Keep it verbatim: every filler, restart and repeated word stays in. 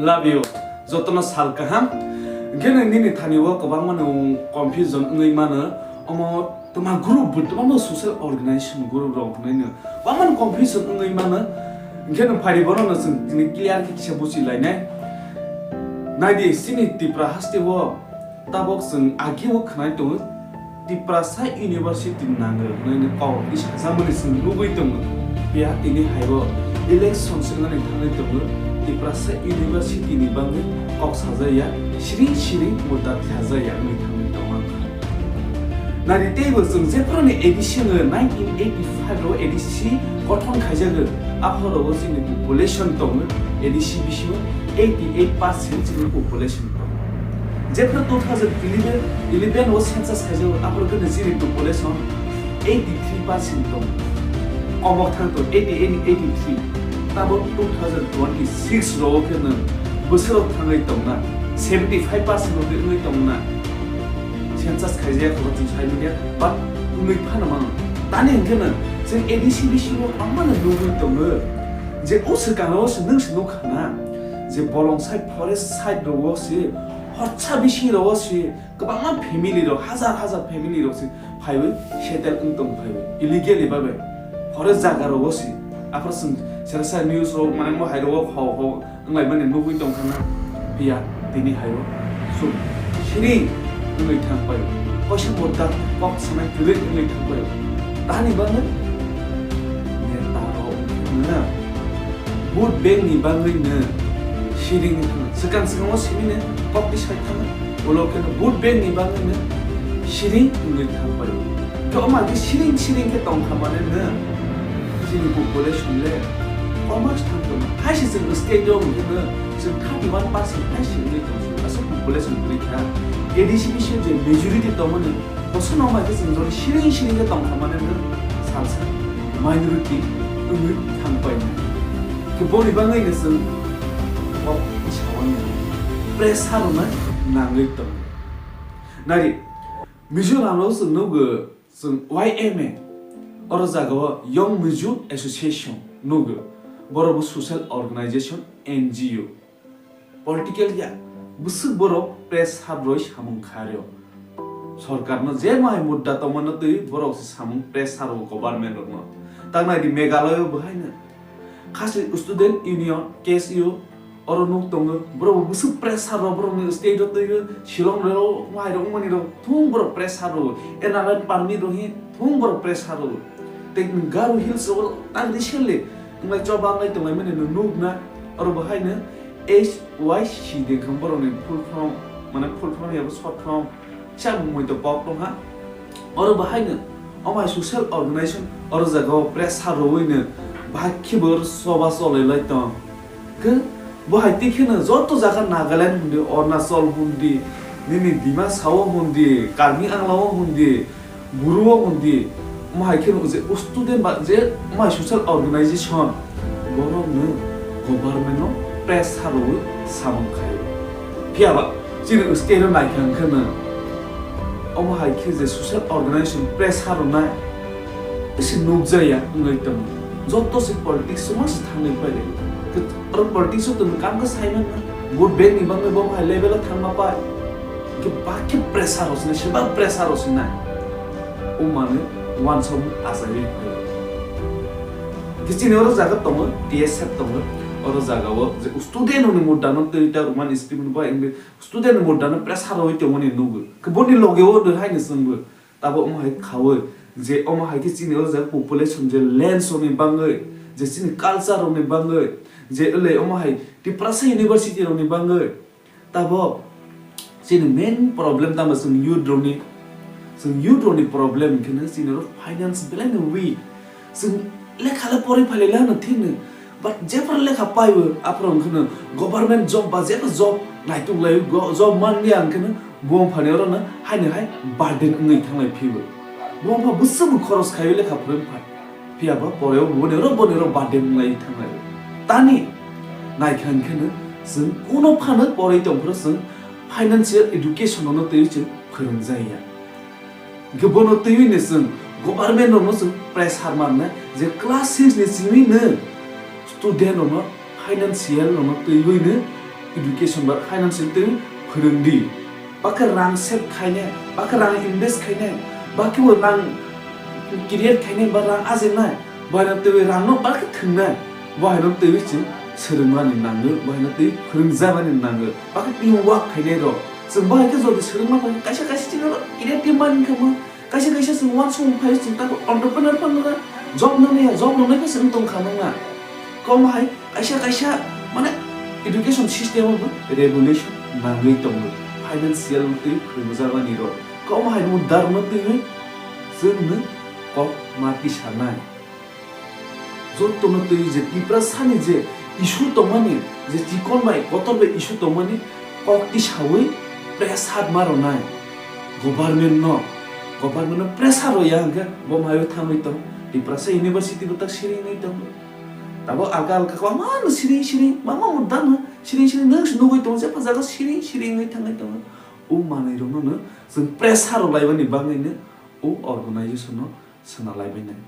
Love you. Jotono sal kaham. Hwnkhe nini thani o kwbangma nwng confusion wngwi mano. Omo twma group bo, twma social organization group rok hwnwi no. Kwbangma confusion wngwi mano. Hwnkhe no phari bono no chwng tini clear khe kisa buchi lainai. Naidi chini Tripura haste o tabok chwng agi o khwnai tongo. Tiprasa University nango hwnwi kok twi sajak mani chwng nugwi tongo. Phiya tini hai o election swngmani thangwi tongo. Tiprasa University ni bagwi kok sajaya, siring siring mudda thajaya wngwi thangwi tongo. Nari teibo chwng jephru ni A D C no nineteen eighty-five ro A D C kothon khaijago, aphoro o chini population tongo A D C bisingo eighty-eight percent chini population. Jephru two thousand eleven, eleven o census khaijao, aphuru khe chini population eighty-three percent tong. Kobok thang to eighty-eight, eighty-three. Tabo two thousand twenty-six ro khe no bwswk thangwi tongna, seventy-five percent ro wngwi tongna. Census khaijaya khoro chwng sai manya, but wngwi phano mano. Tani hwnkhe no chwng A D C bisingo kwbangma no nugwi tongo. Je o swkang ro se nwng se nukha na, je bolong sai forest side ro se Horsa bising rok o si kwbangma family rok, hazar hazar family rok si phaiwi settle wng tong phaiwi illegally babe. Hore jaga rok o si aphro chwng sersa news rok mane mo hai rok o hau hau wng lai mani nugwi tong kha na. Phiya tini hai o sum siring wngwi thang pai, kaisa murda kok sanai kwrwi wngwi thang pai. Tani bagwi neta rok wngkha na. Vote bank ni bagwi no siring wngkha. Swkang swkang o simi no kok tisai thangwi, ulo khe no vote bank ni bagwi no siring wngwi thang pai. Khe o magi siring siring khe tong kha mane no chini population le commerce thang tong. Hai se chwng state o hwnkhe no chwng thirty one percent hai se wngwi tong. Aswk population kwrwi kha. A D C bisingo je majority tongmani Bosongno bai khe chwng jodi siring siring khe tong kha mane no salsa minority wngwi thang pai na. Khe boni bagwi no chwng kok saui pressure rwna nangwi tongo. Nari Mizoram o chwng nugo chwng Y M A, oro jaga o Young Mizo Association nugo, borok bo social organization, N G O. Political ya, bwswk borok pressure rwi samung kharwi o. Sorkarno je mahai mudda tongmano twi borok se samung pressure o government rokno. Tangnai di Meghalaya o bwhaino. Khasi Student Union, K S U, oro nuk tongo, borok bo bwswk pressure rw borokni state o twi o, Shillong rok, mahai rok wngmani rok, thung borok pressure rw, N R I permit rw hi, thung borok pressure rw. Tei Garo Hills o tak recently, wnglai choba wnglai tonglaimani nuk na, oro bwhaino, H Y C de khe borokni full form, mane full form yabo short form, kisa mungwi to pok tongha. Oro bahaino omo hai social organization oro jaga o pressure rwino bahai khe bo oro choba cholai lai tong. Khe bo hai twi kheno joto jaga Nagaland hundi, Arunachal hundi, nini Dimasa o hundi, Karbi Anglong o hundi, Buru o hundi, omo hai kheno je student ba je omo hai social organization, borok no government no pressure rwui samung khai. Phiya ba chini state o naikha hwnkhe no omo hai khe je social organization pressure rwnai, isi nukjaya wngwi tongo. Joto se politics o ma se thangwi pai lai. Oro politics o tong kam khe sai man na. Vote bank ni bagwi bo hai level o thangma pai. Hwnkhe bak khe pressure rw sinai, sebak pressure rw sinai. O manwi wansok achaiwi phai. Hwnkhe chini oro jaga tongo, T S F tongo. Oro jaga o je student rokni mudda no twi ta rwmani student bai wngwi student ni mudda no pressure rwui tongmani nugwi. Khe boni loge o rw haino chwngbo. Tabo omo hai khaui je omo hai khe chini o jaga population je lands rokni bagwi, je chini culture rokni bagwi, je ulai omo hai Tiprasa university rokni bagwi. Tabo chini main problem tamo chwng youth rokni, chwng youth rokni problem hwnkhe no chini oro finance belai no weak. Chwng lekha le porwi phai lai le no thik no, but jephru lekha paibo aphuru hwnkhe no government job ba jephru job naituk lai o, go-, job man ya hwnkhe no bo wngphani oro no haino hai burden wngwi thanglai phibo. Bo wngpha bwswk bo khoros khai o lekha phurwi phai. Phiya ba pore o boni oro, boni oro burden wngwi thanglai o. Tani naikha hwnkhe no chwng kuno phano porwi tongphuru chwng financial education no twiwi chwng phwrwngjaya. Hwnkhe bono twiwi no chwng government rokno chwng pressure manna je class six ni simi no student rokno financial rokno twiwi no Education ba financial twi phwrwng di. Bakhe rang save khainai, bakhe rang invest khainai, bakhe bo rang create khainai ba rang ajenai, bohaino twi rangno bakhe thwngnai, bohaino twi chwng swrwngmani nango, bohaino twi phwrwngjabani nango, bakhe team work khainai rok. Chwng bohai khe jodi swrwngma phai kaisa kaisa chini creative mind khe mo, kaisa kaisa chwng uansukmung phai chwng ta entrepreneur phano job nangya, job nangnai khe chwng tong kha nangna. Kom hai kaisa kaisa mane education system o bo revolution nangwi tongo, financial twi phwrwngjabani rok. Kom hai mo darma twi chwngno kok ma tisanai. Jotono twi je Tiprasani je issue tongmani, je chikon bai kotor bai issue tongmani kok tisawi pressure ma rwnai government no, government no pressure rwya hwnkhe bo mayo thangwi tong, Tiprasa university bo tak siringwi tong. Tabuk alka alka kwbangma no siring siring, mama mudda no siring siring, nwng se nugwi tongo, jepha jaga siring siring wngwi thangwi tongo. O manwi rokno no chwng pressure rw laibani bagwi no o organization no swna laibainai.